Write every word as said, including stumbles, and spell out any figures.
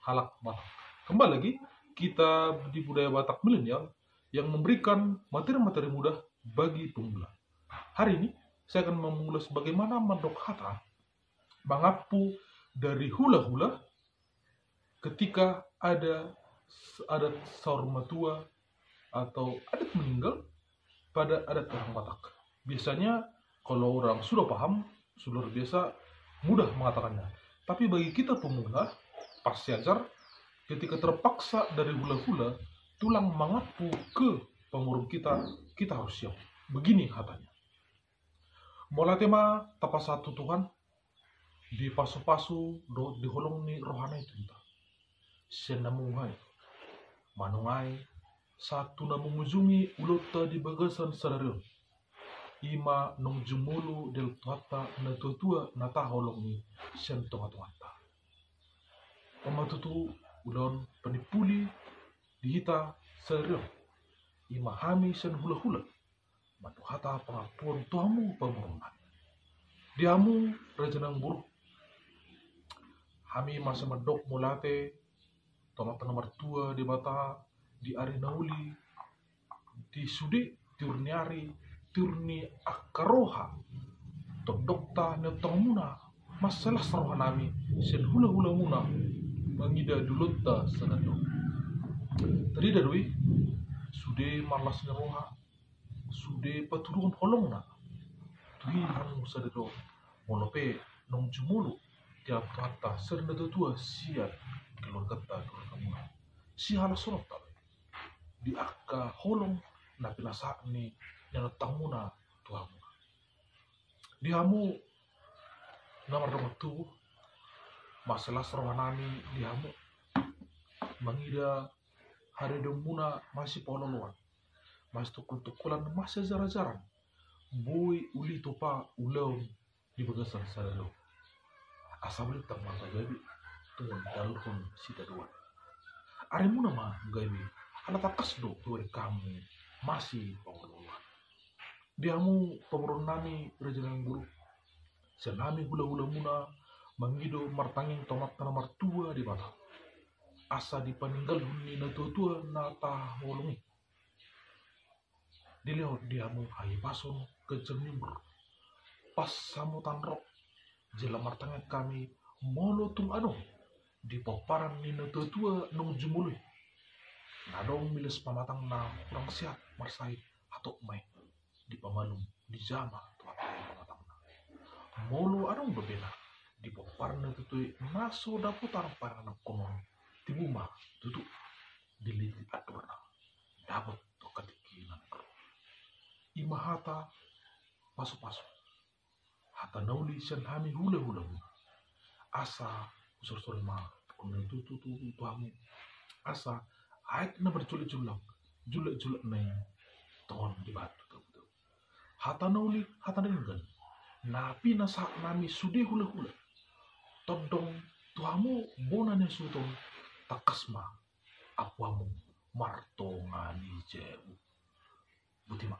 halak Batak. Kembali lagi, kita di budaya Batak milenial yang memberikan materi-materi mudah bagi pemula. Hari ini saya akan mengulas bagaimana mandok hata mangampu dari hula-hula ketika ada s- adat saur matua atau adat meninggal pada adat orang Batak. Biasanya kalau orang sudah paham, sudah luar biasa mudah mengatakannya. Tapi bagi kita pemula, pas siajar, ketika terpaksa dari hula-hula, tulang mangampu ke pamurun kita, kita harus siap. Begini hatanya. Mauliate ma tapasahat tu Tuhan, di pasu-pasu dohot di holong ni rohana i tu hita. Sian na mangungahon, manungahon, sahat tu na mangujungi ulaonta di bagasan sadari on. I ma naung jumolo dialap Tuhanta na tua-tua na taholongi sian tonga-tonganta. On ma tutu ulaon panimpuli di hita sadari on. I ma hami sian hula-hula mandok hata pangampuon tu hamu pamurun nami. Di hamu raja nami boru, hami masa mandok mauliate tu Amanta na martua Debata di ari na uli, di sude tiur ni ari, tiur ni angka roha tondongta na tongamuna, mansai las roha nami sian hula-hula muna mangida di ulaonta sadari on. Tarida do i sude marlas ni roha, sude patuduhon holongna tu hamu sadari on. Molo pe naung jumolo dialap Tuhanta sada na tua-tua sian keluarganta, keluargamuna, sihalasononta di angka holong na pinasahat ni inanontamuna tu hamu. Di hamu na mardongan tubu, mansai las roha nami di hamu mangida haridongmuna masipaolo-oloan, masitungkol-tungkolan, masiajar-ajaran, boi uli tupa ulaon di bagasan sadari on. Asa balintang ma tagabe, tumundalhon sitadoan. Arimuna ma gabe, ala tangkas do hubereng hamu masipaolo-oloan. Di hamu pamurun nami raja nami boru, sian hami hula-hula muna mangido martangiang tu Amanta na martua Debata, asa dipaninggalhon ni na tua-tua na taholongi. Dilehon di hamu hahipason, ganjang ni umur, pansamotan roha. Jala martangiang hami molo tung adong di pomparan ni na tua-tua naung jumolo i na adong milas pamatangna, hurang sehat, marsahit, hatop ma i dipamalum, dijama Tuhanta pamatangna. Molo adong dope na di pomparan ni na tua-tua i na so dapotan panganon, tibu ma tutu diliti andorna, dapot tu angka tingki na naeng ro. I ma hata pasu-pasu, hata na uli sian hami hula-hula muna. Asa husorsor ma on na tutu tu hamu, asa aek na marjulak-julak, julak-julak na i tongon di batu tabu-tabu. Hata na uli, hata na denggan na pinasahat nami sude hula-hula tondong tu hamu bona ni hasuhuton, tangkas ma ampu hamu martonga ni jabu. Boti ma.